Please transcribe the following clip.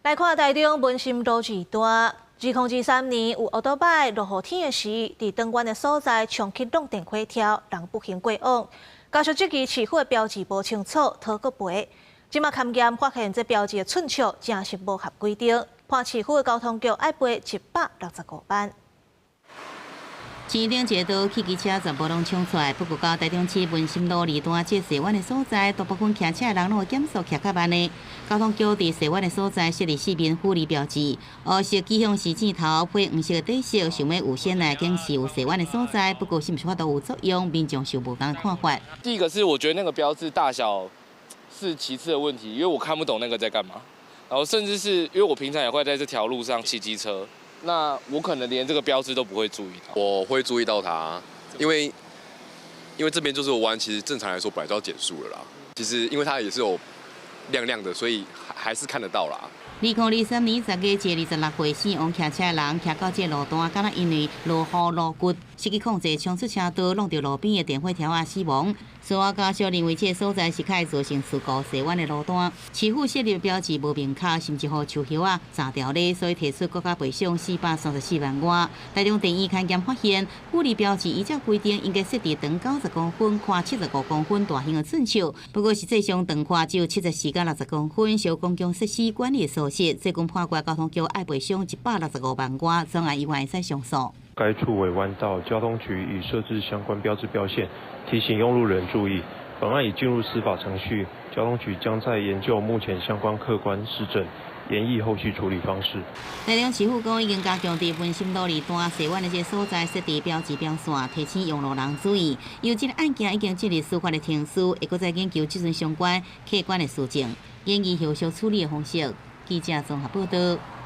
來看台中文心路二段，2023年有歐多擺落雨天的時，佇轉彎的所在衝去挵電火柱，人不幸過往。家屬質疑市府的標誌無清楚，拖閣賠。這馬勘驗發現，這標誌的寸尺真是無合規定，判市府的交通局愛賠165萬。市頂一個道，汽機車全部攏衝出來。不過到台中市文心路二段這踅彎的所在，大部分騎車的人攏會減速騎較慢的。交通局佇踅彎的所在設立四面輔立標誌，烏色基向是箭頭配黃色的底色，想欲預先來警示有踅彎的所在。不過是毋是法度有作用，民眾是有無仝的看法。第一個是我覺得那個標誌大小是其次的問題，因為我看不懂那個在幹嘛。然後甚至是因為我平常也會在這條路上騎機車。那我可能連這個標誌都不會注意到。我會注意到它，因為這邊就是彎，其實正常來說本來就要減速了啦。其實因為它也是有亮亮的，所以還是看得到啦。2023年10月26歲死亡騎車的人，騎到這路段，敢若因為落雨路骨失去控制，衝出車道，挵著路邊的電火柱仔死亡。事後家屬認為這個所在是較會造成事故踅彎的路段，市府設立標誌無明確，甚至予樹葉仔閘掉咧，所以提出國家賠償434萬外。台中地院勘驗發現，輔立標誌依照規定應該設置長90公分、寬75公分大型的寸尺，不過實際上長寬只有74佮60公分，屬公共設施管理疏失。最近判決交通局愛賠償165萬外，總案依然會使上訴。該處為彎道，交通局已設置相關標誌標線，提醒用路人注意。本案已進入司法程序，交通局將再研究目前相關客觀事證，研議後續處理方式。台中市府講已經加強佇文心路二段踅彎的這個所在設置標誌標線，提醒用路人注意。由這個案件已經進入司法的程序，會閣再研究這陣相關客觀的事證，研議後續處理的方式。記者綜合報道。